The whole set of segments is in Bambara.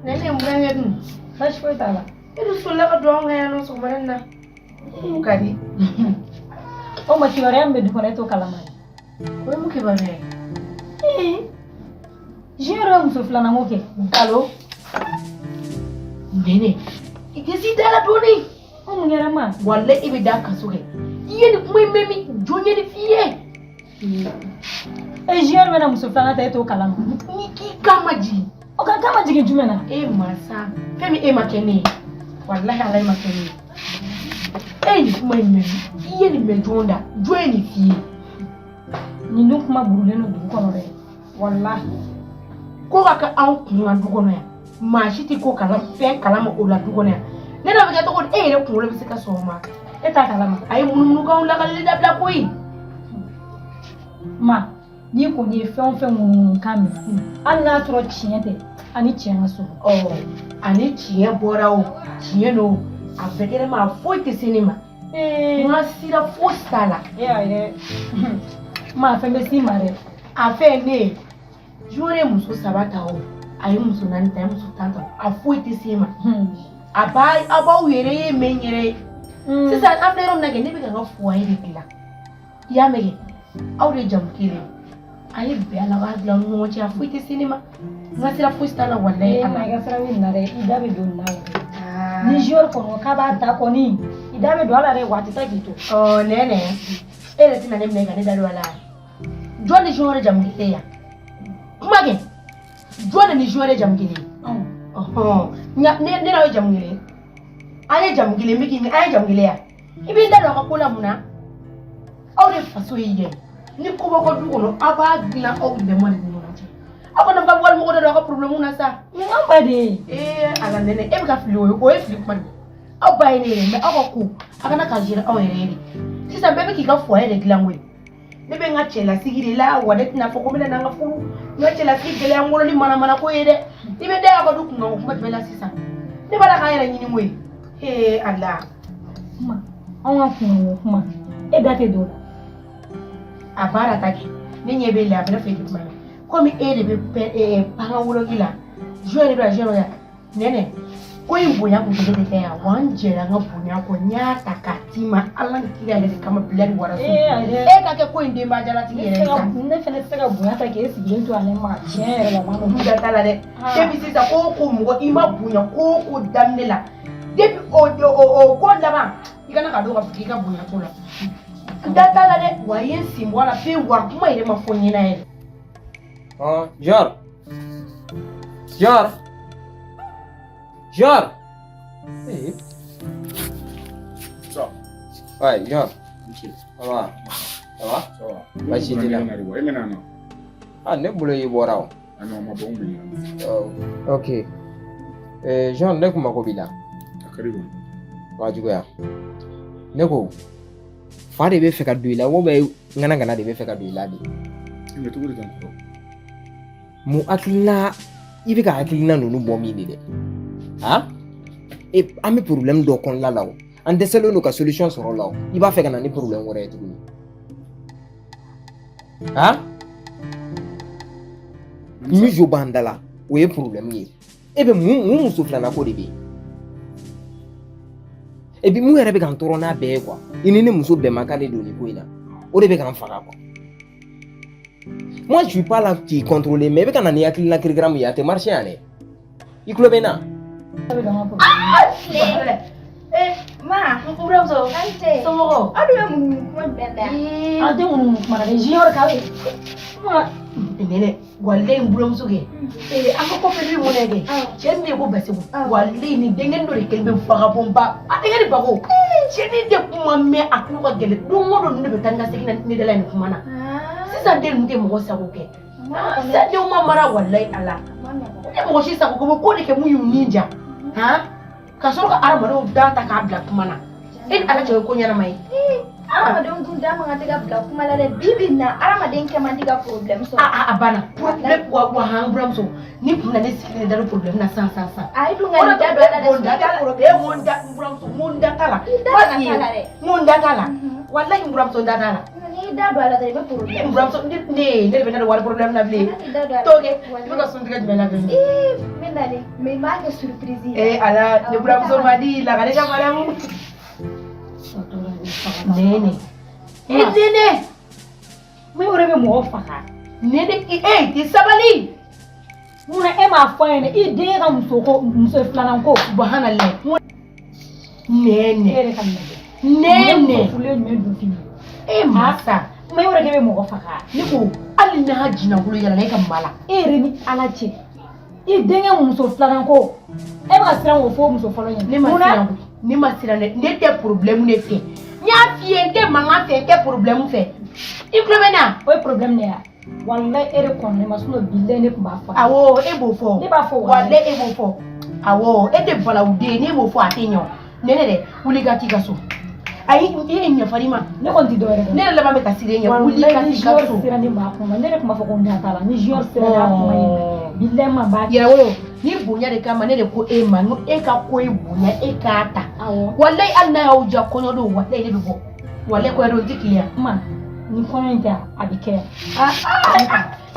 Ne ne burankɛ dun? Baasi foyi t'a la. E dun solila ka don anw kan yan nɔ sɔgɔmada in na. O ka di. O ma, kibaruya min bɛ du kɔnɔ, e t'o kalama ye. O ye mun kibaruya ye? Junior ye muso filanan ko kɛ. Nkalon. Nɛnɛ, i tɛ s'i da la dɔɔni. O mun kɛra, ma? Walayi, e bɛ da kaso kɛ. I ye nin kuma in mɛn min? Jɔn ye nin f'i ye? E, Junior bɛna muso filanan ta, e t'o kalama. Ni k'i kan ma jigin. O ka kan ma jigin jumɛn na? E masa, fɛn min e ma kɛ ne ye. Walahi, Ala, e ma kɛ ne ye. E ye nin kuma in mɛn? I ye nin mɛn jɔn da? Jɔn ye nin f'i ye? Nin dun kuma burulen don dugu kɔnɔ dɛ. Walahi. Ko ka kɛ anw kun kan du kɔnɔ yan, maa si tɛ ko kala fɛn kalama o la du kɔnɔ yan. Ne n'a bɛ kɛ cogo di? E yɛrɛ kunkolo bɛ se ka sɔn o ma? E t'a kalama. A ye munumunukanw lakalili dabila koyi. Ma, n'i kɔni ye fɛn o fɛn ŋunuŋunukan mɛn, hali n'a sɔrɔ tiɲɛ tɛ, ani tiɲɛ ka surun. Ɔ, ani tiɲɛ bɔra o, tiɲɛ don, a bɛɛ kɛra ma, a foyi tɛ se ne ma. Ee. N ka sira fosi t'a la. E y'a ye dɛ. Ma, fɛn bɛ s'i ma dɛ. A fɛn ne ye, Junior ye muso saba ta o, a ye muso naani ta, a ye muso 10 ta o, a foyi tɛ se ma. A b'a aw b'aw yɛrɛ ye mɛ n yɛrɛ ye. Sisan an filɛ yɔrɔ min na kɛ, ne bɛ ka n ka foyer de dilan. I y'a mɛn kɛ, aw de ye jamu kelen ye, a ye bɛn a la, a b'a dilan aw ni ɲɔgɔn cɛ. A foyi tɛ se ne ma, n ka sira fosi t'a la, walayi. Ee, Ala. Ma, i ka sira bɛ nin na dɛ, i da bɛ don nin na yɛrɛ. Ni Junior kɔni ko k'a b'a ta kɔni, i da bɛ don a la dɛ, wa a tɛ taa k'i to. Ɔ nɛnɛ, e yɛrɛ tɛna ne minɛ ka ne da don a la. Jɔn ni Junior ye jamu kelen ye yan? Kuma kɛ, jɔn de ni Junior ye jamu kelen ye? Anw. Ɔhɔn, nka ne n'aw ye jamu kelen ye, an ye jamu kelen, n bɛ k'i an ye jamu kelen yan. I b'i da don a ka ko la mun na? Aw de faso ye yan ye. Ni ko b'aw ka du kɔnɔ, aw b'a dilan aw dama de ni ɲɔgɔn cɛ. Aw kana ka walimɔgɔ dɔ don aw ka problème na sa. Nin y'anw ba de ye. Ee ala, nɛnɛ, e bɛ ka fili, o ye, o ye fili kuma de ye. Aw ba ye ne yɛrɛ, mais aw ka ko a kana ka gérer aw yɛrɛ ye de. Sisan bɛɛ bɛ k'i ka foyer de dilan koyi. Ne bɛ n ka cɛlasigi de la wa, ne tɛna fɔ ko n bɛna na n ka furu, n ka cɛlasigi gɛlɛya n bolo ni manamana ko ye dɛ. I bɛ da aw ka du kunkan ko kuma jumɛn la sisan? Ne b'a la k'an yɛrɛ ɲini koyi. Ee ala. Ma, anw ka kunkanko kuma, e da tɛ don o la. A baara ta kɛ, ne ɲɛ b'e la, a bɛ ne fɛ i tɛ kuma mɛn. Komi e de bɛ panka woloki la, joueur de bɛ joueur ya. Nɛnɛ, ko in bonya kun tɛ ne tɛ yan wa, n jɛra n ka bonya kɔ, n y'a ta k'a d'i ma Ala ni kira yɛrɛ de kama, bila ni waraso. Ee ayi dɛ. E ka kɛ ko in denba jalatigi Ne yɛrɛ tɛ ye se ka sa. Ne fɛnɛ tɛ se ka bonya ta k'e sigilen to ale ma tiɲɛ yɛrɛ la, o ma nɔgɔn. Da t'a la dɛ. Depuis sisan, ko o ko mɔgɔ i ma bonya ko o ko daminɛ la, depuis o ko laban, i kana ka dɔn k'a fɔ k'i ka bonya t'o la. Da t'a la dɛ, wa i ye n sen bɔ a la pewu, wa kuma yɛrɛ ma fɔ n ɲɛna yɛrɛ. Oh, Jor. Jor. Jor. Eh. Ça, Ouais, Jor. monsieur. Ça va? Ça va? Ça va. Baasi t'i la? E bɛna na. Ah, ne bolo y'i bɔra o. Ah non, ma bɔ, n bɛ na. Oh, ok. Eh, Jean, ne kun mako b'i la. A ka di kɔni. Wajuguya. Ne ko, fa de bɛ fɛ ka don i la ou bien ŋana de bɛ fɛ ka don i la de? E bɛ cogo di tan, kɔrɔ? Mun hakilina i bɛ ka hakilina ninnu bɔ min de dɛ? Han? E, an bɛ problème dɔ kɔnɔna la o. An dɛsɛlen don ka solution sɔrɔ o la o. I b'a fɛ ka na ni problème wɛrɛ ye tuguni. Han? Mijo b'an da la, o ye problème ye. E bɛ mun muso filanan ko de bɛ yen? Et puis mun yɛrɛ bɛ ka n tɔɔrɔ n'a bɛɛ ye quoi? I ni ne muso bɛnbakan de don nin ko in na. O de bɛ ka n faga quoi. Moi, je suis pas là k'i contrôler, mais i bɛ ka na ni hakilina kirikara mun ye, a tɛ marcher yan dɛ. I tulo bɛ n na? E bɛ ka n ka problème. Eh, Ma, n buramuso. an tɛ. Somɔgɔw? Aw dun bɛ munumunu kuma jumɛn la yan? An tɛ munumunu kuma la dɛ, Junior ka ma. Nɛnɛ, walayi, n buramuso kɛ. Ee, an ka kɔfɛ du mun kɛ? Cɛ min bɛ yen ko Basigu. Walayi, nin denkɛnin dɔ de kɛlen bɛ vagabond ba. A denkɛnin bako. Cɛnin tɛ kuma mɛn, a tulo ka gɛlɛn. Don o don ne bɛ taa ni ka segin na ne da la nin kuma na. Sisan den ninnu tɛ mɔgɔ sago kɛ. Sisan denw ma mara, walayi Ala. Ne mɔgɔ si sago ko bɛ ko de kɛ mun y'u ni ja. Han? Ka sɔrɔ ka hadamadenw da ta k'a bila kuma na. E ni Ala cɛ, o ye ko ɲɛnama ye? Hadamadenw dun da man kan tɛ ka bila kuma la dɛ. Bi bi in na, hadamaden kɛ man di ka problème sɔrɔ. A banna. Problème wa han, buramuso. Ni kun na ne sigilen da problème na san san san. A ye dun ka nin da don a la dɛ. N ko n da t'a la. E, n ko n da, n buramuso, n ko n da t'a la. I da kana t'a la dɛ. N ko n da t'a la. Walayi, n buramuso, n da t'a la. N'i da don a la dɔrɔn i bɛ problème. N buramuso ne ne de bɛ ne don wari problème na bilen. Kana i da don a la. To kɛ i bɛ ka suntigɛ jumɛn labɛn? Ee, n bɛ nalen mais n b'a kɛ surprise ye. Ee ala ne buramuso ma di lagare ka maramu. Nene. E nene. Mun yɛrɛ bɛ mɔgɔ faga? Nene e ti sabali. Munna e m'a fɔ n ɲɛna i den ka muso ko muso filanan ko? Subhanallah. Nene. E yɛrɛ ka nin lajɛ. Nene. Furulen jumɛn dun fini? E masa. Kuma e yɛrɛ k'e bɛ mɔgɔ faga. Ne ko hali n'a jinɛkolo yɛlɛla e ka maa la. E yɛrɛ ni Ala cɛ. I denkɛ muso filanan ko. E bɛ ka siran k'o fɔ muso fɔlɔ ɲɛna. Ne ma siran ne ma siran dɛ. Ne tɛ problème de fɛ. N y'a f'i ye n tɛ mankan fɛ n tɛ problème fɛ. I tulo bɛ n na? O ye problème de ye wa? Walayi e de kɔnna ne ma sinon bilayi ne tun b'a fɔ. Awɔ e b'o fɔ. Ne b'a fɔ walayi e b'o fɔ. Awɔ e tɛ balawuden ye n'e b'o fɔ a tɛ ɲɛ o. Nene dɛ wuli ka t'i ka so. Ayi i ye ɲɛfɔ ma. Ne kɔni tɛ dɔwɛrɛ dɔn. Ne yɛrɛ laban bɛ ka siran e ɲɛ. Wuli ka ni t'i ka junior so. sera ne ma kuma ne yɛrɛ tun b'a fɔ ko n da t'a la ni junior sera n'a kuma ye bilayi ma b'a kɛ. Yɛrɛwolo ni bonya de kama ne de ko e ma n ko e ka ko ye bonya e k'a ta. Awɔ. Walayi hali n'a y'aw diya kɔɲɔ don walayi ne bɛ bɔ. Walayi kɔɲɔ don n tɛ k'i yan. Ma ni kɔɲɔ in tɛ a bɛ kɛ.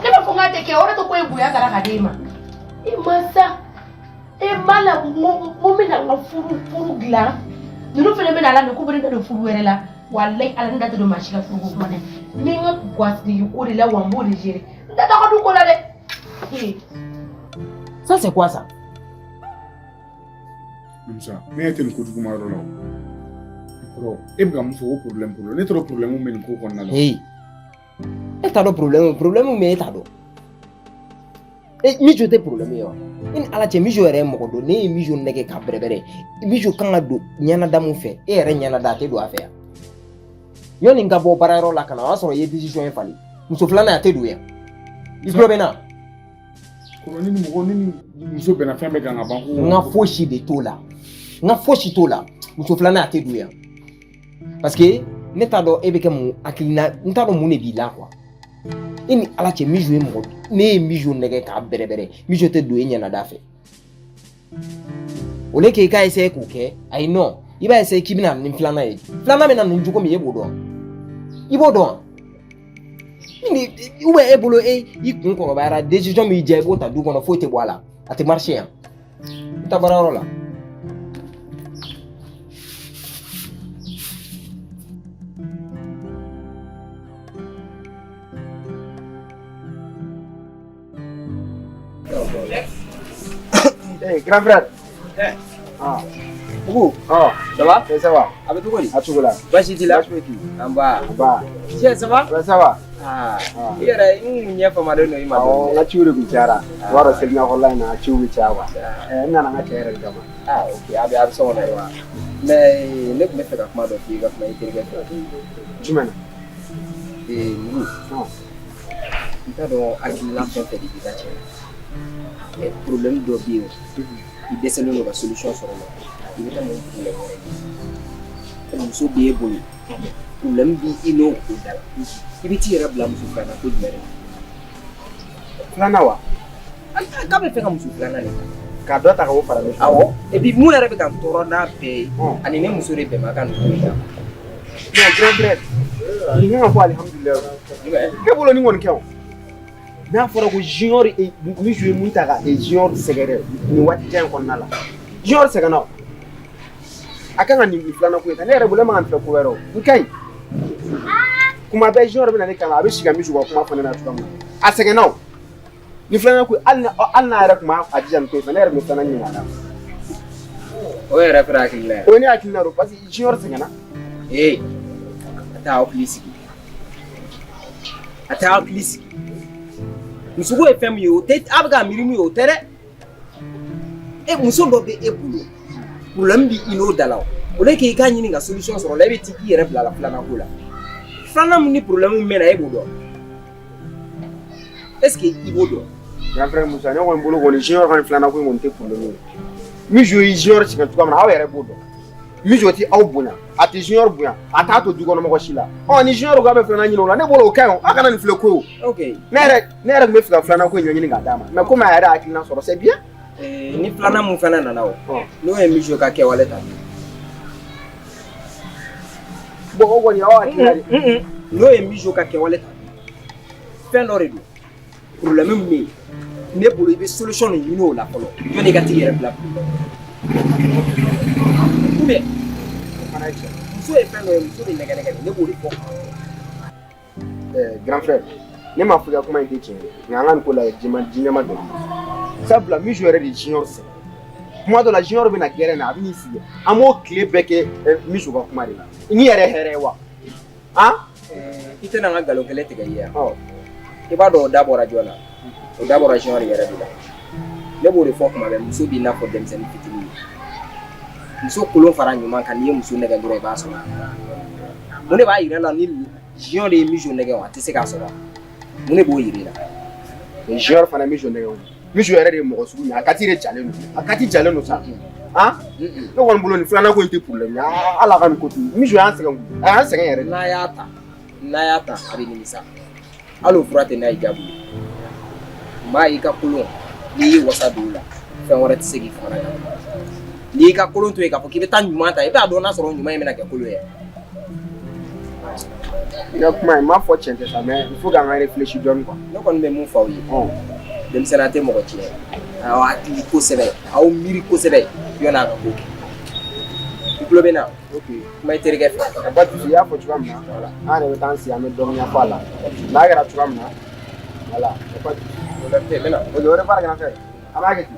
Ne b'a fɔ k'a tɛ kɛ o de to ko ye bonya taara ka d'e ma. E mansa e ma la n ko n bɛna n ka furu dilan ninnu fana bɛna ala minɛ k'u bɛ ne da don furu wɛrɛ la walayi ala ne da tɛ don maa si ka furuko kuma dɛ n bɛ n ka guwasigi ko de la wa n b'o de gérer n da t'aw ka du ko la dɛ. Ça c'est quoi ça? Musa, ne ɲɛ tɛ nin kojugu ma yɔrɔ la o. Kɔrɔ, e bɛ ka mun fɔ ko problème problème ne t'a dɔn problème min bɛ nin ko kɔnɔna la. Hey, e t'a dɔn problème min e t'a dɔn. E Mijo tɛ problème ye wa? E ni Ala cɛ Mijo yɛrɛ ye mɔgɔ dɔn ne ye Mijo nɛgɛ k'a bɛrɛbɛrɛ. Mijo kan ka don ɲɛnada mun fɛ e yɛrɛ ɲɛnada a tɛ don a fɛ yan. Yanni n ka bɔ baarayɔrɔ la ka na o y'a sɔrɔ i ye décision in falen. Muso filanan a tɛ don yan. I tulo bɛ n na? Kɔrɔ ni mɔgɔ ni muso bɛnna fɛn bɛɛ kan ka ban ko. N ka fosi de t'o la. N ka fosi t'o la. Muso filanan a tɛ don yan. Parce que ne t'a dɔn e bɛ kɛ mun hakilina n t'a dɔn mun de b'i la quoi. E ni Ala cɛ Mijo ye mɔgɔ ne ye Mijo nɛgɛ k'a bɛrɛbɛrɛ Mijo tɛ don e ɲɛnada fɛ. Au lieu que i k'a essayer k'o kɛ ayi non i b'a essayer k'i bɛna ni filanan ye filanan bɛ na nin cogo min e b'o dɔn i b'o dɔn ou bien e bolo e i kun kɔrɔbayara décision b'i diya i b'o ta du kɔnɔ foyi tɛ bɔ a la a tɛ marcher yan i taa baarayɔrɔ la. Eh, grand frère. Eh. Ah. Boubou. Ah. Ça va? Eh, ça va. A bɛ cogo di? A cogo la. Baasi t'i la? Baasi foyi t'i la. Anba. Anba. Tiɲɛ ça va? Ouais, ça va. Ah. I yɛrɛ n kun ɲɛ famalen don i ma. Awɔ, n ka ciw de kun cayara. I b'a dɔn seliɲɛkɔrɔla in na ciw bɛ caya quoi. Eh, n nana n ka cɛ yɛrɛ de kama. Ah, ok, a bɛ so kɔnɔ yen wa? Mais ne tun bɛ fɛ ka kuma dɔ f'i ye ka kuma i terikɛ fɛ. Jumɛn na? Eh, Mugu. N t'a dɔn hakilina fɛn fɛn de b'i ka cɛ la. Mais problème dɔ bɛ yen i dɛsɛlen don ka solution sɔrɔ o la i bɛ taa n'o problème wɛrɛ ye muso b'e bolo problème b'i n'o o da la i bɛ t'i yɛrɛ bila muso filanan ko jumɛn de la. Filanan wa? K'a bɛ fɛ ka muso filanan de ta. Ka dɔ ta k'o fara ne kan. Awɔ et puis mun yɛrɛ bɛ ka n tɔɔrɔ n'a bɛɛ ye ani ne muso de bɛnbakan nin ko in na. Non grand frère nin kan ka fɔ alihamudulilayi. E bolo nin kɔni kɛ o. N'a fɔra ko junior Mijo ye mun ta ka junior sɛgɛrɛ nin waati jan in kɔnɔna la junior sɛgɛnna o a kan ka nin filanan ko in ta ne yɛrɛ bolo e man kan filɛ ko wɛrɛ o n ka ɲi kuma bɛɛ junior bɛ na ne kama a bɛ si ka Mijo ka kuma fɔ ne ɲɛna cogoya min na a sɛgɛnna o ni filanan ko hali n'a yɛrɛ tun b'a jija nin ko in fɛ ne yɛrɛ tun bɛ filanan ɲini k'a d'a ma. O yɛrɛ fɛnɛ hakilina ye. O ye ne hakilina don parce que junior sɛgɛnna. Ee a t'a hakili sigi a t'a hakili sigi. Muso ko ye fɛn min ye o tɛ a bɛ ka miiri min ye o tɛ dɛ e muso dɔ bɛ e bolo problème b'i n'o da la o au lieu que i k'a ɲini ka solution sɔrɔ o la e bɛ t'i yɛrɛ bila la filanan ko la filanan min ni problème min bɛ na e b'o dɔn est ce que i b'o dɔn. Grand frère Musa ne kɔni bolo kɔni junior kɔni filanan ko in kɔni tɛ problème ye Mijo ye junior sɛgɛn cogoya min na aw yɛrɛ b'o dɔn Mijo tɛ aw bonya a tɛ junior bonya a t'a to dukɔnɔmɔgɔ si la ɔ ni junior ko a bɛ filanan ɲini o la ne bolo o ka ɲi o a kana nin filɛ ko ye o. Ok. Ne yɛrɛ tun bɛ fɛ ka filanan ko in ɲɛɲini k'a d'a ma mais komi a yɛrɛ hakilina sɔrɔ c'est bien. Ni filanan mun fana nana o n'o ye Mijo ka kɛwale ta. Bon o kɔni aw hakilina de. N'o ye Mijo ka kɛwale ta fɛn dɔ de don problème min bɛ yen ne bolo i bɛ solution de ɲini o la fɔlɔ yanni i ka t'i yɛrɛ bila ou bien muso ye fɛn dɔ ye muso bɛ nɛgɛ nɛgɛ de ne b'o de fɔ. Grand frère ne m'a fɔ i ka kuma in tɛ tiɲɛ ye nka an ka nin ko lajɛ ji ɲɛma dɔn sabula Mijo yɛrɛ de ye Junior sɛgɛn kuma dɔ la Junior bɛna gɛrɛn na a bɛ n'i sigi an b'o tile bɛɛ kɛ Mijo ka kuma de la ni yɛrɛ hɛrɛ ye wa han. I tɛna n ka nkalon kelen tigɛ i ye yan i b'a dɔn o da bɔra jɔn na o da bɔra Junior yɛrɛ de la ne b'o de fɔ kuma bɛɛ muso b'i n'a fɔ denmisɛnnin fitinin ye muso kolon fara ɲuman kan n'i ye muso nɛgɛ dɔrɔn i b'a sɔrɔ mun de b'a yira la ni Junior de ye Mijo nɛgɛ o a tɛ se k'a sɔrɔ mun de b'o yira i la. Junior fana Mijo nɛgɛ o Mijo yɛrɛ de ye mɔgɔ sugu min ye a kati de jalen don a kati jalen don sa han ne kɔni bolo nin filanan ko in tɛ problème ye ala ka nin ko to Mijo y'an sɛgɛn koyi a y'an sɛgɛn yɛrɛ de. N'a y'a ta a bɛ nimisa hali o fura tɛ n'a y'i jaabi maa y'i ka kolon n'i y'i wasa don o la fɛn wɛrɛ tɛ se k'i fana kan n'i y'i ka kolon to yen k'a fɔ k'i bɛ taa ɲuman ta i b'a dɔn n'a sɔrɔ ɲuman in bɛna kɛ kolon ye. I ka kuma in n m'a fɔ tiɲɛ tɛ sa mais il faut k'an ka réfléchir dɔɔni quoi. Ne kɔni bɛ mun fɔ aw ye denmisɛnninya tɛ mɔgɔ tiɲɛ aw hakili kosɛbɛ aw miiri kosɛbɛ yanni a ka ko kɛ i tulo bɛ n na. Ok. Kuma i terikɛ fɛ. Pas de souci i y'a fɔ cogoya min na an yɛrɛ bɛ taa an sigi an bɛ dɔɔnin ɲɛfɔ a la n'a kɛra cogoya min na voilà pas de souci. Problème tɛ yen n bɛ na. Ok au revoir grand frère an b'a kɛ ten.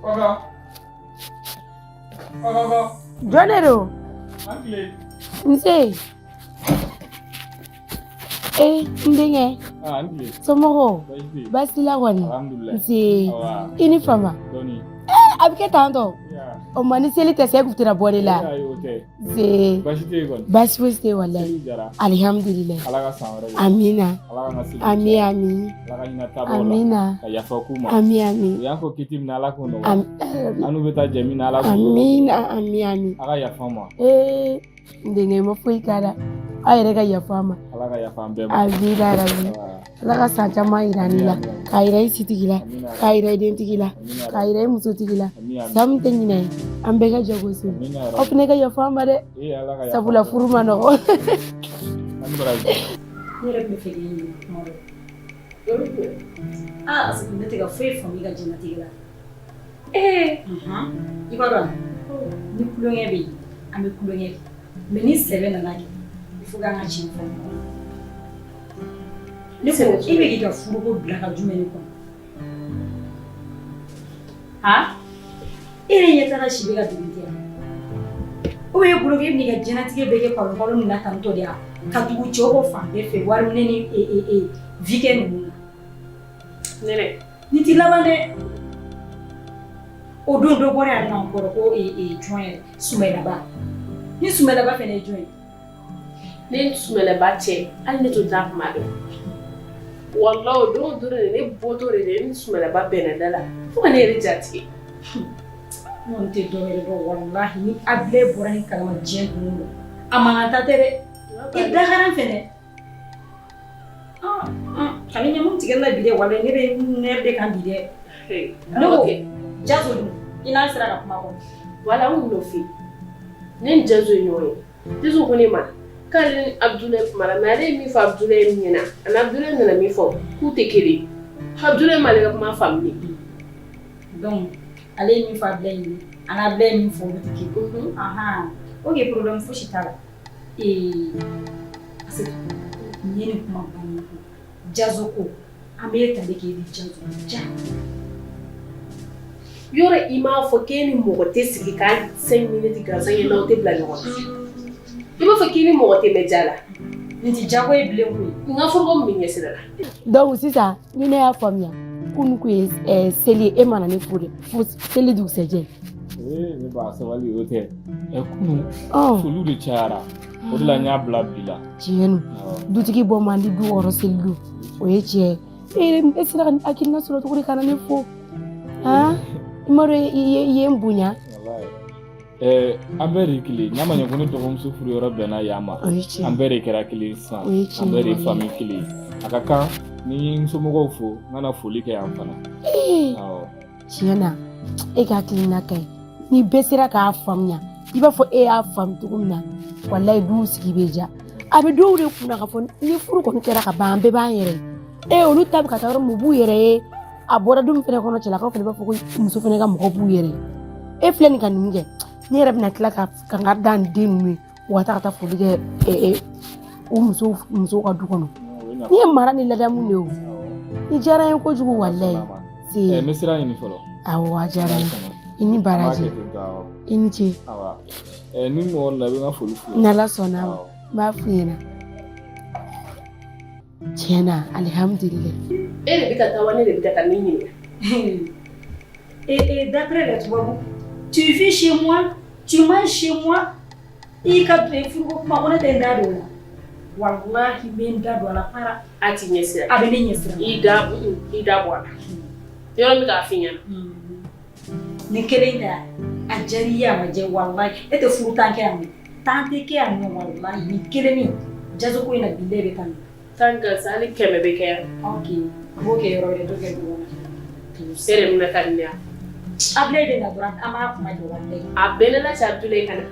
Kɔkɔ. Kɔkɔ. Jɔn de don? An tile. Nse. Ee n denkɛ. Ah, an tile. Somɔgɔw? Baasi tɛ yen. Baasi t'i la kɔni? Alhamdulilayi. Nse. Awa. I ni fama. Dɔɔni. Ee a bɛ kɛ tan tɔ. Ya. O ma ni seli tɛ sa e kun tɛna bɔ de la. Ayi o tɛ. Nse. Baasi tɛ yen kɔni. Baasi fosi tɛ yen walayi. Seli jara. Alihamudulilayi. Ala ka san wɛrɛ kɛ. Amina. Ala ka n ka seli Ami caya. ami. Ala ka hinɛ taabaaw la. Amina. Ka yafa k'u ma. Ami ami. U y'a fɔ kiti min na Ala k'o nɔgɔya. Ami. An n'u bɛ taa jɛ min na Ala k'o Amina ami ami. A ka yafa an ma. Ee n denkɛ i ma foyi k'a la. Aw yɛrɛ ka yafa an ma. Ala ka yafa an bɛɛ ma. Amina rabi. Ala ka san caman yira ne la. K'a yira i sitigi la. K'a yira i dentigi la. K'a yira i musotigi la. San min tɛ ɲinɛ ye. An bɛɛ ka jago seli. Amina Aw fana ka yafa an ma dɛ. Ee Ala ka yafa. Sabula furu ma nɔgɔ. An ni baraji. Ne yɛrɛ tun bɛ fɛ k'i ɲininka kuma dɔ. Aa parce que ne tɛ ka foyi faamu i ka diɲɛlatigɛ la. Ee. I b'a dɔn ni kulonkɛ bɛ yen an bɛ kulonkɛ kɛ mais ni sɛbɛ nana kɛ il faut k'an ka tiɲɛ fɔ ɲɔgɔn ye. Ne ko e bɛ k'i ka furuko bila ka jumɛn de kɔnɔ? Han? E yɛrɛ ɲɛ t'a la si bɛ ka dugu tɛ yan. Ou bien e bolo k'e bɛ n'i ka diɲɛlatigɛ bɛɛ kɛ palon palon nin na tantɔ de ya ka tugu cɛw kɔ fan bɛɛ fɛ wari minɛ ni weekend ninnu na. Nɛnɛ. Nin t'i laban dɛ. O don dɔ bɔra yan nɔ kɔrɔ ko jɔn yɛrɛ Sumayilaba. Ni Sumayilaba fɛnɛ ye jɔn ye? Ne ni Sumayilaba cɛ hali ne t'o t'a kuma dɔn. Walahi o don dɔrɔn de ne bɔtɔ de ne ni Sumayilaba bɛnna da la fo ka ne yɛrɛ jatigɛ. Ne kɔni tɛ dɔ wɛrɛ dɔn walahi ni Abilaye bɔra ni kalama diɲɛ don o don a mankan ta tɛ dɛ. I dakaran fɛnɛ. A bɛ ɲɛ mun tigɛ la bi dɛ walahi ne bɛ nɛri de kan bi dɛ. Ne ko Jazo dun i n'a sera ka kuma kɔni. Wala n kun y'o f'i ye. Ne ni Jazo ye ɲɔgɔn ye. Jazo ko ne ma k'ale ni Abudulayi kumana mais ale ye min fɔ Abudulayi ɲɛna ani Abudulayi nana min fɔ k'u tɛ kelen ye. Abudulayi m'ale ka kuma faamu de. Donc ale ye min fɔ Abilaye ye ani Abilaye ye min fɔ olu tɛ kelen ye. Ahan ok problème fosi t'a la. Ee parce que nin ye nin kuma bannen ye. Jazo ko an bɛ tali k'e ni Jazo ja. Yɔrɔ i m'a fɔ k'e ni mɔgɔ tɛ sigi k'a 5 minutes gansan ye n'aw tɛ bila ɲɔgɔn na. I b'a fɔ k'i ni mɔgɔ tɛ mɛn ja la. Nin ti jago ye bilen koyi. N ka foroko min bɛ ɲɛsira la. Donc sisan ni ne y'a faamuya kunun kun ye seli ye e ma na ne fo dɛ fo seli dugusɛjɛ. Ee ne ba sabali o tɛ. Ɛ kunun Ɔn. foliw de cayara. O de la n y'a bila bi la. Tiɲɛ don dutigi bɔ man di du kɔrɔ seli don o ye tiɲɛ ye e e sera ka hakilina sɔrɔ cogo di ka na ne fo han i m'a dɔn i ye n bonya. Walayi. An bɛɛ de ye kelen n'a ma ɲɛ ko ne dɔgɔmuso furu yɔrɔ bɛnna yan ma an bɛɛ de kɛra kelen sisan an bɛɛ de ye famille kelen ye a ka kan ni n somɔgɔw fo n ka na foli kɛ yan fana. Tiɲɛ na e ka hakilina ka ɲi ni bɛɛ sera k'a faamuya i b'a fɔ e y'a faamu cogo min na walayi duw sigi bɛ diya a bɛ dɔw de kunna k'a fɔ ni furu kɔni kɛra ka ban an bɛɛ b'an yɛrɛ ye e olu ta bɛ ka taa yɔrɔ min u b'u yɛrɛ ye a bɔra du min fɛnɛ kɔnɔ cɛlakaw fɛnɛ b'a fɔ ko muso fɛnɛ ka mɔgɔ b'u yɛrɛ ye e filɛ nin ka nin kɛ ne yɛrɛ bɛna tila ka kangari da nin den ninnu ye u ka taa ka taa foli kɛ u musow ka du kɔnɔ ni ye mara ni ladamu de ye o ni diyara n ye kojugu walayi. N bɛ sira ɲini fɔlɔ. Awɔ a diyara n ye i ni baraji i ni ce. Ni mɔgɔ nana i bɛ n ka foli f'u ye. N'Ala sɔnna a ma n b'a f'u ɲɛna. Tiɲɛ na alihamudulilayi. E de bɛ ka taa wa ne de bɛ ka taa ne ɲininka. Et d'après les tubabu, tu vis chez moi, tu manges chez moi, i ka furuko kuma ko ne tɛ n da don o la. Walahi n bɛ n da don a la para. A t'i ɲɛsira. A bɛ ne ɲɛsira. I da bɔ a la. Yɔrɔ min k'a f'i ɲɛna. Nin kelen ta a diyara i ye a ma diya walahi e tɛ furu tan kɛ yan nɔ. Tan tɛ kɛ yan nɔ walahi nin kelen nin jazo ko in na bilahi bɛ tan. Tan gansan hali 100 bɛ kɛ yan. Ok n b'o kɛ yɔrɔ wɛrɛ t'o kɛ du kɔnɔ. E yɛrɛ bɛna taa ni ne ye. Abulayi bɛ na dɔrɔn an b'a kuma jɔ walahi. A bɛɛ la cɛ Abudulayi ka na.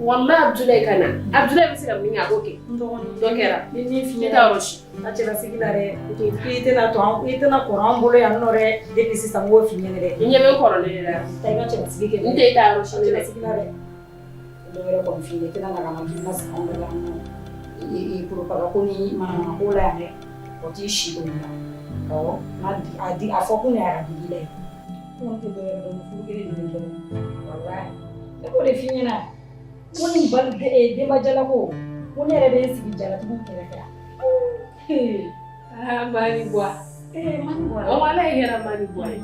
Walahi Abudulayi ka na. Abudulayi bɛ se ka min kɛ a b'o kɛ. N dɔgɔnin. Dɔ kɛra. Ni min f'i ɲɛna. ɲɛna. Ne t'a yɔrɔ si. A cɛlasigi la dɛ. I tɛna to an i tɛna kɔrɔ an bolo yan nɔ dɛ. Depuis sisan n b'o f'i ɲɛna dɛ. I ɲɛ bɛ n kɔrɔlen de la. Taa i ka cɛlasigi kɛ. N tɛ e ta yɔrɔ si dɛ. Cɛlasigi la dɛ. Dɔ wɛrɛ kɔni f'i ɲɛna i tɛna na ka na hakilina sigi anw da la yan nɔ. I poropaga ko ni manamana ko la yan dɛ. O t'i si don la. Awɔ n'a a fɔ kun de y'a ka digi la ye. N kɔni tɛ dɔ wɛrɛ dɔn furu kelen de bɛ kɛ. Walahi ne b'o de f'i ɲɛna. Ko nin denbajala ko ko ne yɛrɛ bɛ n sigi jalatigiw kɛrɛfɛ yan. Aa Mani Buwa. Mani Buwa. O walahi kɛra Mani Buwa ye.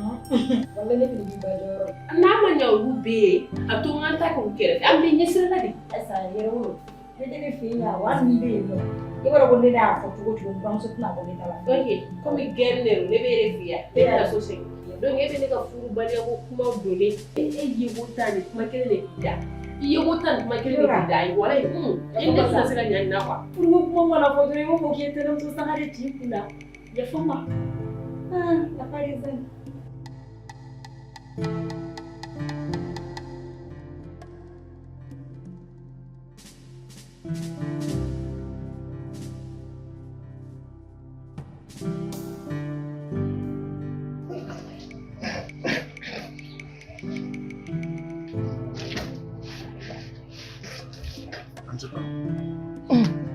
Walahi ne fana b'i ba jɔyɔrɔ. N'a ma ɲɛ olu bɛ yen a to n ka taa k'u kɛrɛfɛ an bɛ ɲɛsirala de. Ayisa yɛrɛ wolo ne tɛ ne fɛ yen yan wa hali n'i bɛ yen nɔ i b'a dɔn ko ne y'a fɔ cogo cogo n buramuso tɛna bɔ ne ta la. Ok komi gɛrɛ de don ne bɛ e de fɛ yan ne bɛna so segin donc e bɛ ne ka furubaliya ko kumaw donnen e ye ko ta ni kuma kelen de b'i da. I ye ko ta ni kuma kelen de b'i da walahi e ne tɛna se ka ɲa nin na quoi. Furuko kuma mana fɔ dɔrɔn i b'a fɔ k'i ye tɛnɛmuso sangare ci i kun na yafa n ma. Ah, la parisienne.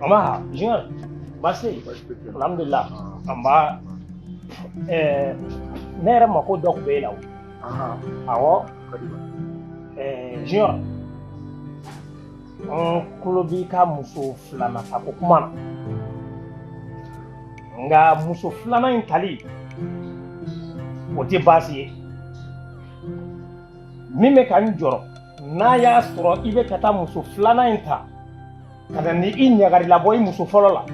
Ama Junior, baasi alhamdulillah an b'a ne yɛrɛ mako dɔ tun bɛ e la o. Awɔ Junior n tulo b'i ka muso filanan ta ko kuma na nka muso filanan in tali o tɛ baasi ye min bɛ ka n jɔrɔ n'a y'a sɔrɔ i bɛ ka taa muso filanan in ta ka na ni i ɲagarilabɔ i muso fɔlɔ la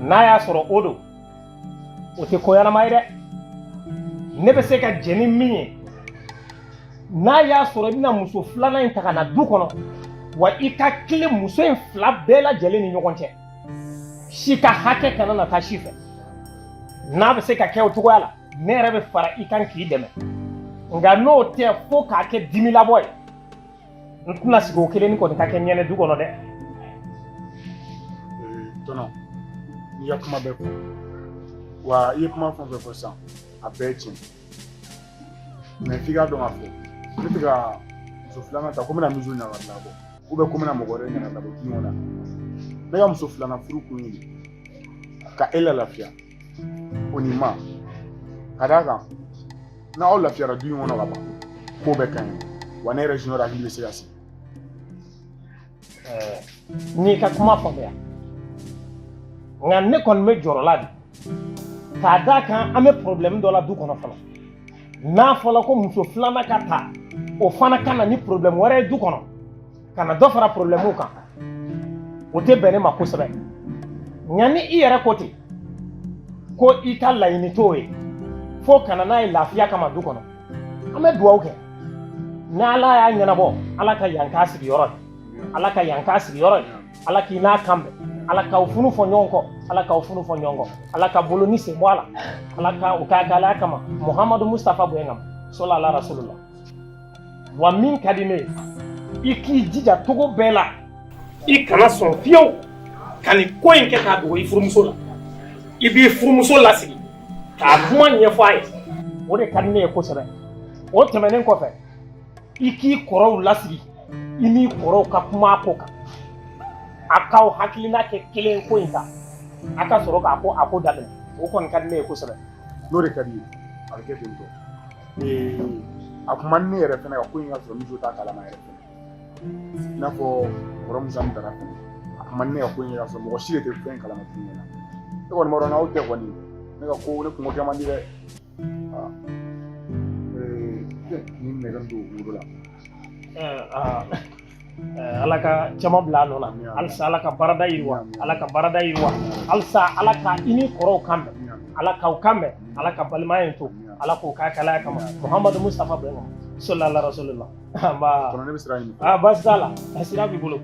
n'a y'a sɔrɔ o don o tɛ ko ɲɛnama ye dɛ ne bɛ se ka jɛn ni min ye n'a y'a sɔrɔ i bɛna muso filanan in ta ka na du kɔnɔ wa i ka tilen muso in fila bɛɛ lajɛlen ni ɲɔgɔn cɛ si ka hakɛ kana na taa si fɛ n'a bɛ se ka kɛ o cogoya la ne yɛrɛ bɛ fara i kan k'i dɛmɛ nka n'o tɛ fo k'a kɛ dimilabɔ ye n tɛna sigi o kelen kɔni ka kɛ ɲɛnɛ du kɔnɔ dɛ. Tɔnɔ i ka kuma bɛɛ fɔ wa i ye kuma fɛn o fɛn fɔ sisan a bɛɛ ye tiɲɛ mɛ f'i k'a dɔn k'a fɔ ne tɛ ka muso filanan ta ko n bɛna miso ɲagami labɔ ou bien ko n bɛna mɔgɔ wɛrɛ ɲagami labɔ du kɔnɔ ne ka muso filanan furu kun ye ka e la lafiya o ni ma ka d'a kan n'aw lafiyara du in kɔnɔ ka ban ko bɛɛ ka ɲi wa ne yɛrɛ Junior hakili bɛ se ka sigi. N'i ka kuma faamuya nka ne kɔni bɛ jɔrɔ la de k'a d'a kan an bɛ problème dɔ la du kɔnɔ fɔlɔ n'a fɔra ko muso filanan ka ta o fana ka na ni problème wɛrɛ ye du kɔnɔ ka na dɔ fara problème kan o tɛ bɛn ne ma kosɛbɛ nka ni i yɛrɛ ko ten ko i ka laɲini t'o ye fo ka na n'a ye lafiya kama du kɔnɔ an bɛ dugawu kɛ. Ni Ala y'a ɲɛnabɔ, Ala ka yan k'a sigiyɔrɔ ye. Ala ka yan k'a sigiyɔrɔ ye. Ala k'i n'a kan bɛn. Ala k'aw funu fɔ ɲɔgɔn kɔ. Ala k'aw funu fɔ ɲɔgɔn kɔ. Ala ka bolo ni sen bɔ a la. Ala ka o k'a kɛ Ala kama. Muhamadu Mustafa bonya kama. Sɔla ala rasulula. Wa min ka di ne ye, i k'i jija cogo bɛɛ la, i kana sɔn fiyewu ka nin ko in kɛ k'a dogo i furumuso la. I b'i furumuso lasigi k'a kuma ɲɛfɔ a ye. O de ka di ne ye kosɛbɛ. O tɛmɛnen kɔfɛ, i k'i kɔrɔw lasigi, i n'i kɔrɔw ka kuma a ko kan. A k'aw hakilina kɛ kelen ko in kan, a ka sɔrɔ k'a ko a ko daminɛ. O kɔni ka di ne ye kosɛbɛ. N'o de ka di ye, a bɛ kɛ ten tɔ. A kun man di ne yɛrɛ fɛnɛ ka ko in ka sɔrɔ Miso t'a kalama yɛrɛ fɛnɛ. I n'a fɔ kɔrɔ Musa min taara fɛnɛ, a kun man di ne ka ko in ka sɔrɔ mɔgɔ si de tɛ fɛn kalama tuguni ɲɛna. Ne kɔni b'a dɔn n'aw tɛ kɔni, ne ka ko ne kungo kɛ man di dɛ. Nin nɛgɛ don woro la. Ala ka caman bila a nɔ la. Halisa Ala ka baarada yiriwa. Ala ka baarada yiriwa. Halisa Ala ka i ni kɔrɔw kan bɛn. Ala k'aw kan bɛn. Ala ka balimaya in to. Ala k'o k'a kalaya kama. Muhamadu Mustafa bɛn kama. Sallallahu rasulillah. Nba. Kɔrɔ ne bɛ sira ɲini. Ah, baasi t'a la. Sira b'i bolo.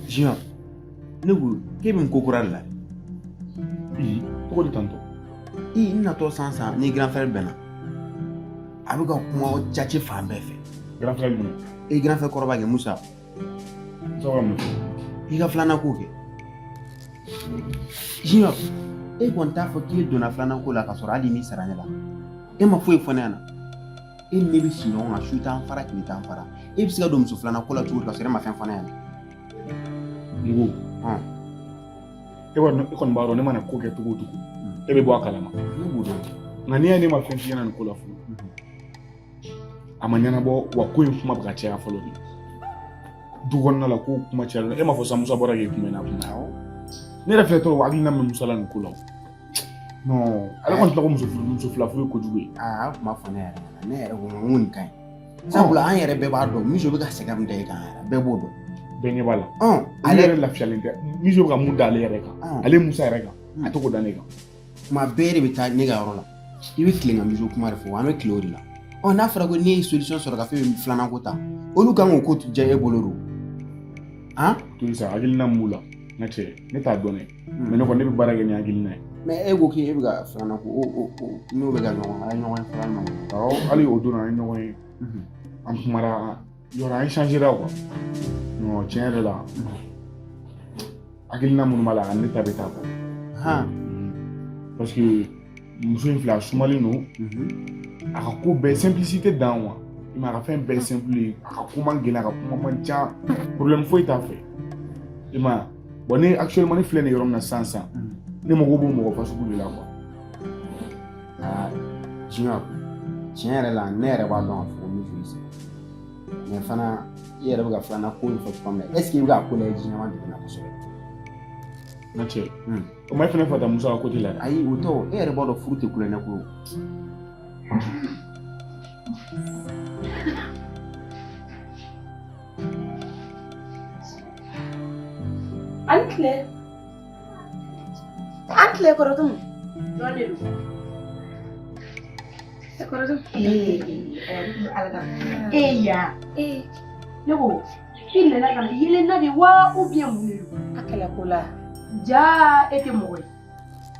Junior, ne ko k'e bɛ nin ko kura de la. Ii, cogo di tantɔ? Ii, n natɔ san san ni grand frère bɛnna. A bɛ ka kuma caci fan bɛɛ fɛ. Grand frère jumɛn? E grand frère kɔrɔba kɛ Musa. Musa ka mun fɔ? I ka filanan ko kɛ. Junior, e kɔni t'a fɔ k'e donna filanan ko la k'a sɔrɔ hali n'i sara ne la. E ma foyi fɔ ne ɲɛna. E ni ne bɛ si ɲɔgɔn kan, su t'an fara, tile t'an fara. E bɛ se ka don muso filanan ko la cogo di k'a sɔrɔ e ma fɛn fɔ ne ɲɛna? Mugu. E kɔni b'a dɔn ne mana ko kɛ cogo o cogo, e bɛ bɔ a kalama. Ne b'o dɔn. Nka n'i y'a ye ne ma fɛn f'i ɲɛna nin ko la fɔlɔ, a ma ɲɛnabɔ wa ko in kuma bɛ ka caya fɔlɔ de. Du kɔnɔna la ko kuma cayara, e m'a fɔ sa Musa bɔra k'e kunbɛn n'a kuma ye. Ne yɛrɛ filɛ tɔɔrɔ hakilina min bɛ Musa la nin ko la. Non, ale kɔni tila ko muso fila furu ye kojugu ye. Aa, a tun b'a fɔ ne yɛrɛ ɲɛna, ne yɛrɛ ko n ko nin ka ɲi. Sabula an yɛrɛ bɛɛ b'a dɔn Miso bɛ ka sɛgɛn min da e kan yɛrɛ, bɛɛ b'o dɔn. Bɛɛ ɲɛ b'a la. Ale yɛrɛ lafiyalen tɛ. Miso bɛ ka mun da ale yɛrɛ kan, ale Musa yɛrɛ kan, a t'o da ne kan. Kuma bɛɛ de bɛ taa ne ka yɔrɔ la. I bɛ tilen ka Miso kuma de fɔ, an bɛ tilen o de la. N'a fɔra ko ne ye solution sɔrɔ ka fɛn min filanan ko ta, olu kan k'o ko diya e bolo don. Han? Toli sa, hakilina min b'u la, n ka cɛ, ne t'a dɔn dɛ. Mais ne kɔni ne bɛ baara kɛ ni hakilina ye. Mais e ko k'e bɛ ka filanan ko, o n'o bɛ ka ɲɔgɔn, a ye ɲɔgɔn ye fɔlɔ ma. Awɔ, hali o don an ye ɲɔgɔn ye. An kumara yɔrɔ an changera quoi. Non, tiɲɛ yɛrɛ la, hakilina minnu b'a la, a ne ta bɛ taa quoi. Han. Parce que muso in filɛ, a sumalen don. A ka ko bɛɛ simplicité dan quoi. I ma a ka fɛn bɛɛ simple ye. A ka ko man gɛlɛn, a ka kuma man ca. Problème foyi t'a fɛ. I ma bon ne actuellement ne filɛ nin yɔrɔ min na sisan sisan, ne mago b'o mɔgɔ fasugu de la quoi. Aa, Junior, tiɲɛ yɛrɛ la ne yɛrɛ b'a dɔn k'a fɔ ko Miso y'i sɛgɛn. Mais fana i yɛrɛ bɛ ka filanan ko in fɔ cogo min na, est ce que i bɛ k'a ko lajɛ ji ɲɛma duguma na kosɛbɛ? N ka cɛ, o ma e fana fata Musa ka côté la dɛ. Ayi, o tɛ o, e yɛrɛ b'a dɔn furu tɛ kulonkɛ ko ye. An tile. An tile kɔrɔtum. Jɔn de don? Kɔrɔtum. Ee ya. Ne ko i nana ka na yelenna de wa ou bien mun de don? A kɛlɛ ko la. Ja e tɛ mɔgɔ ye.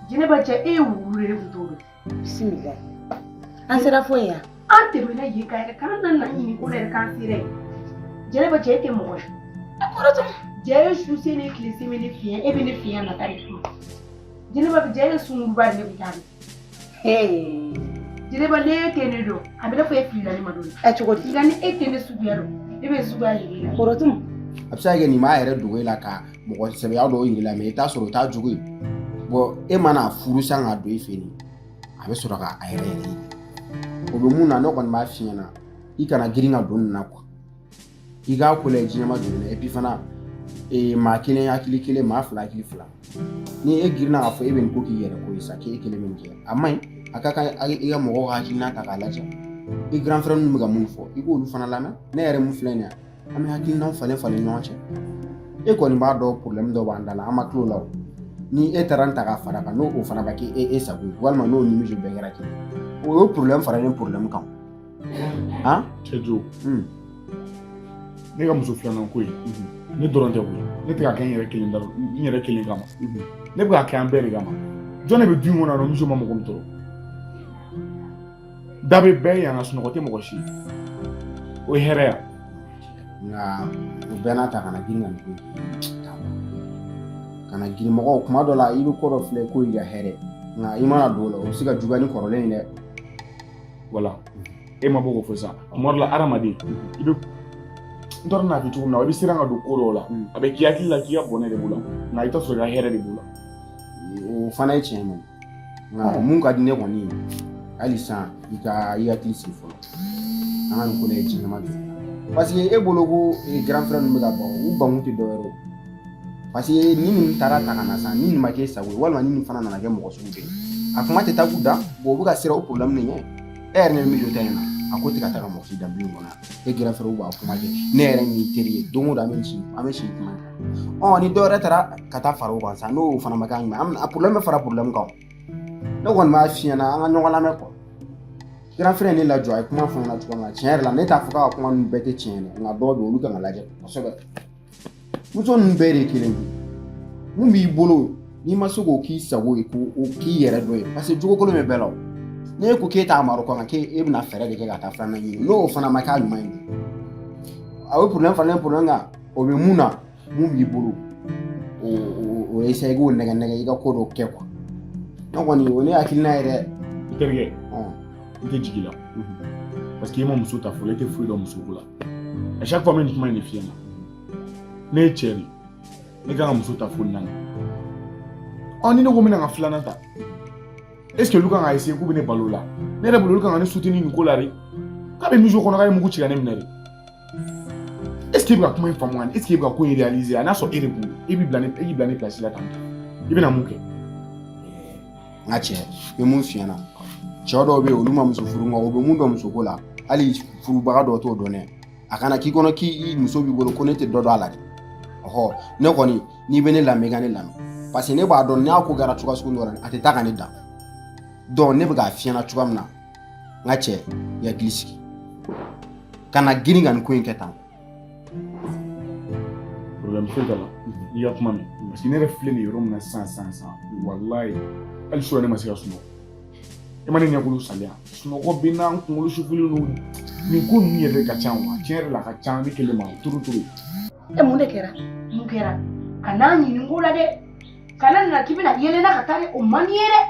Jɛnɛba cɛ e ye wulu de ye kun t'o dɔn. Bisimila. An sera fo yen yan. An tɛmɛna yen kan yɛrɛ k'an nana ɲini ko la yɛrɛ k'an sera yen. Jɛnɛba cɛ e tɛ mɔgɔ ye. Kɔrɔtum. Jɛ ye su se ni tile se bɛ ne fiɲɛ, e bɛ ne fiɲɛ nata de kuma. Jɛnɛba jɛ ye sunkuruba de ne kun t'a dɔn. Jɛnɛba ne tɛ ne dɔn, a bɛ ne fɔ e filila ne ma don. Ɛ cogo di? Nka ni e tɛ ne suguya dɔn, e bɛ suguya yir'i la. Kɔrɔtum. A bɛ se ka kɛ nin b'a yɛrɛ dogo e la ka mɔgɔ sɛbɛya dɔw yir'i la, mais i t'a sɔrɔ o t'a jogo ye. Bon, e mana furu san k'a don i fɛ yen, a bɛ sɔrɔ k'a yɛrɛ yɛrɛ ye. O bɛ mun na, ne kɔni b'a f'i ɲɛna, i kana girin ka don nin na quoi. I k'a ko lajɛ ji ɲɛma don nin na. Et puis fana, maa kelen hakili kelen, maa fila hakili fila. Ni e girinna k'a fɔ e bɛ nin ko k'i yɛrɛ ko ye sa, k'e kelen bɛ nin kɛ, a man ɲi. A ka kan i ka mɔgɔw ka hakilina ta k'a lajɛ. I grand frère ninnu bɛ ka mun fɔ, i k'olu fana lamɛn. Ne yɛrɛ mun filɛ nin ye, an bɛ hakilinaw falen falen ɲɔgɔn cɛ. E kɔni b'a dɔn problème dɔ b'an da la, an ma tulo la o. Ni e taara n ta ka fara kan, n'o o fana ma kɛ e sago ye, walima n'o ni miso bɛɛ kɛra kelen ye, o ye problème faralen problème kan. Han? Cɛjo, ne ka muso filanan ko ye, ne dɔrɔn tɛ koyi. Ne tɛ ka kɛ n yɛrɛ kelen da, n yɛrɛ kelen kama. Ne bɛ ka kɛ an bɛɛ de kama. Jɔn de bɛ du in kɔnɔ yan nɔ, muso ma mɔgɔ min tɔɔrɔ? Da bɛ bɛɛ yan, ka sunɔgɔ tɛ mɔgɔ si. O ye hɛrɛ ya. Nka o bɛɛ n'a ta, kana girin ka nin ko in kana girin mɔgɔw. Kuma dɔ la, i bɛ ko dɔ filɛ ko y'i ka hɛrɛ, nka i mana don o la, o bɛ se ka juguya ni kɔrɔlen ye dɛ. Wala e ma bɔ k'o fɔ sisan. Kuma dɔ la, hadamaden, i bɛ n t'a dɔn n'a kɛ cogo min na, i bɛ siran ka don ko dɔw la. A bɛ k'i hakili la k'i ka bɔnɛ de b'o la, nka i t'a sɔrɔ i ka hɛrɛ de b'o la. O fana ye tiɲɛ ye, nka mun ka di ne kɔni ye hali sisan, i ka i hakili sigi fɔlɔ, an ka nin ko lajɛ ji ɲɛma jɔ, parce que e bolo ko grand frère ninnu bɛ ka ban, u bankun tɛ dɔwɛrɛ ye, parce que ni nin taara ta ka na sisan, ni nin ma kɛ sago ye, walima ni nin fana nana kɛ mɔgɔ sugu dɔ ye, a kuma tɛ taa k'u da. Bon, u bɛ ka siran o problème de ɲɛ. E yɛrɛ ni min jɔ ta in na, a ko tɛ ka taga mɔgɔ si dan du in kɔnɔ. E grand frère b'a kuma kɛ, ne yɛrɛ min teri ye, don o don an bɛ si kuma kɛ. Ɔ, ni dɔ wɛrɛ taara ka taa fara o kan sisan, n'o fana ma kɛ ɲuman, an a problème bɛ fara problème kan. Ne kɔni b'a f'i ɲɛna, an ka ɲɔgɔn lamɛn quoi. Grand frère ye ne lajɔ, a ye kuma fɔ n ɲɛna cogo min na, tiɲɛ yɛrɛ la, ne t'a fɔ k'a ka kuma ninnu bɛɛ tɛ tiɲɛ ye dɛ, nka dɔw bɛ yen, olu kan ka lajɛ kosɛbɛ. Muso ninnu bɛɛ de ye kelen ye. Mun b'i bolo, n'i ma se k'o k'i sago ye, k'o k'i yɛrɛ dɔ ye, parce que jogo kolon bɛ bɛɛ la o. N'e ko k'e t'a mara o kan, k'e bɛna fɛɛrɛ de kɛ ka taa filanan ɲini, n'o fana ma k'a ɲuman ye, a bɛ problème falen problème kan. O bɛ mun na, mun b'i bolo, o essayer i k'o nɛgɛ nɛgɛ, i ka ko dɔ kɛ quoi. Ne kɔni, o ne hakilina ye dɛ. I terikɛ, n tɛ jigin la, parce que i ma muso ta fɔlɔ, i tɛ foyi dɔn musoko la. À chaque fois n bɛ nin kuma in de f'i ɲɛna. Ne ye cɛ de, ne kan ka muso ta fo naani. Ɔ, ni ne ko n bɛna n ka filanan ta, est ce que olu kan ka essayer k'u bɛ ne balo la? Ne yɛrɛ bolo, olu kan ka ne soutenir nin ko la de. K'a bɛ miso kɔnɔ, k'a ye mugu ci ka ne minɛ de. Est ce que e bɛ ka kuma in faamu? Est ce que e bɛ ka ko in réaliser? A n'a sɔrɔ e de kun, e b'i bila ne, e k'i bila ne place la tan, i bɛna mun kɛ? N ka cɛ, n bɛ mun f'i ɲɛna, cɛ dɔw bɛ yen, olu ma muso furu, nka u bɛ mun dɔn musoko la, hali furubaga dɔw t'o dɔn dɛ. A kana k'i kɔnɔ k'i muso b'i bolo ko ne tɛ dɔ dɔn a la dɛ. Ɔhɔ, ne kɔni, n'i bɛ ne lamɛn, i ka ne lamɛn, parce que ne b'a dɔn n'a ko kɛra cogoya sugu dɔ la, a tɛ taa ka ne dan. Donc ne bɛ k'a f'i ɲɛna cogoya min na, n ka cɛ, i hakili sigi, kana girin ka nin ko in kɛ tan. Problème foyi t'a la, i ka kuma mɛn, parce que ne yɛrɛ filɛ nin ye yɔrɔ min na sisan sisan sisan, walayi, hali sufɛ ne ma se ka sunɔgɔ. E ma ne ɲɛkolo saliya, sunɔgɔ bɛ n na, n kunkolo sufulen don. Nin ko ninnu yɛrɛ ka ca wa, tiɲɛ yɛrɛ la, a ka ca ne kelen ma turu turu. E, mun de kɛra? Mun kɛra? Ka n'a ɲininko la dɛ. Kana nana k'i bɛna yɛlɛ na ka taa dɛ, o man di ye dɛ.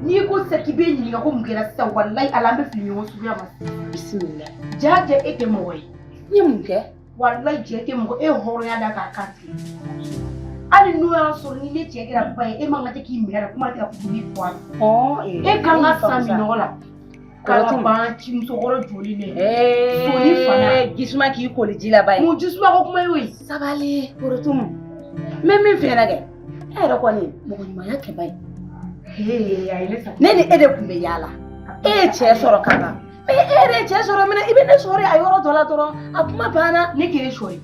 N'i ko sisan k'i bɛ ɲininka ko mun kɛra sisan, walayi ala, an bɛ fili ɲɔgɔn suguya ma. Bisimila. Ja jɛ, e tɛ mɔgɔ ye. N ye mun kɛ? Walayi jɛ tɛ mɔgɔ, e ye hɔrɔnya da k'a kan tigɛ. Hali n'o y'a sɔrɔ ni ne cɛ kɛra ba ye, e man kan tɛ k'i minɛ la, kuma tɛ ka fɔ k'i fɔ a ye. E kan ka san minɔgɔ la. Kala ban ci musokɔrɔ joli ne. Soni fana. Jisuma k'i koli ji la ba ye. Mun jisuma ko kuma y'o ye? Sabali Korotumu. N bɛ min f'i ɲɛna kɛ, e yɛrɛ kɔni mɔgɔ ɲumanya kɛ ba ye. A ye ne sa. Ne ni e de tun bɛ yaala. E ye cɛ sɔrɔ ka ban. E yɛrɛ ye cɛ sɔrɔ minɛ, i bɛ ne sɔrɔ a yɔrɔ dɔ la dɔrɔn, a kuma banna. Ne k'e sɔri.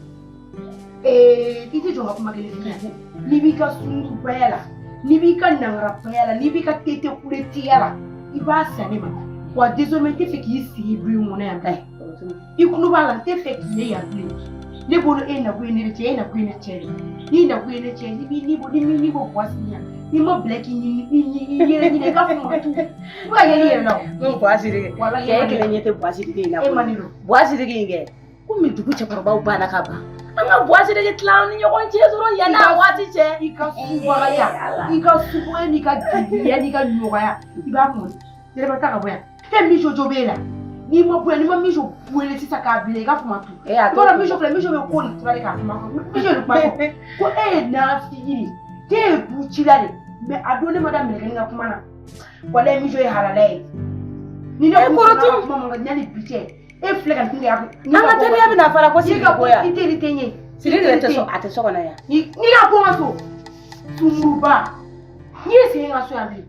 I tɛ jɔ ka kuma kelen f'i ɲɛna. N'i b'i ka sungurubaya la, n'i b'i ka nangarabaya la, n'i b'i ka tete kuletiya la, i b'a san ne ma. Wa désormais n tɛ fɛ k'i sigi du in kɔnɔ yan bilen. I kulo b'a la, n tɛ fɛ k'i ye yan bilen. Ne bolo, e nakun ye ne de cɛ, e nakun ye ne cɛ de. N'i nakun ye ne cɛ, n'i b'i ni bɔ ni ni bɔ buwa sigi yan. N'i ma bila k'i ɲini i yɛrɛ ɲini, i k'a fɔ ma tu. I bɛ ka yɛlɛ i yɛrɛ la o. N Buwa Sidiki. Walahi, cɛ e kelen ɲɛ tɛ Buwa Sidiki in na. E ma ne dɔn. Buwa Sidiki in kɛ. Komi dugu cɛkɔrɔbaw banna ka ban. An ka Buwa Sidiki tila an ni ɲɔgɔn cɛ dɔrɔn yanni a waati cɛ. I ka subagaya, i ka subagaya n'i ka giriya n'i ka ɲɔgɔnya, i b'a kun. Yɛrɛba ta ka bɔ yan. Fɛn min jojo b'e la. N'i ma bɔ yan, n'i ma miso wele sisan k'a bila i ka kuma tu. E y'a I b'a dɔn miso filɛ, miso bɛ ko nin tura de k'a kuma fɔ. Miso de kuma fɔ. Ko e ye nafigi de ye. K'e ye bucila de. Mais a don ne ma da mɛlɛkɛnin ka kuma na. Walayi miso ye halala ye. Ni ne E kun Korotu. kuma man ka yanni bi cɛ. E filɛ ka nin kɛ. An ka teriya bɛna fara ko Sidiki ko yan. I teri tɛ n ye. Sidiki yɛrɛ tɛ so, a tɛ so kɔnɔ yan. N'i ka bɔ n ka so. Sunguruba. N'i ye sen n ka so yan bilen.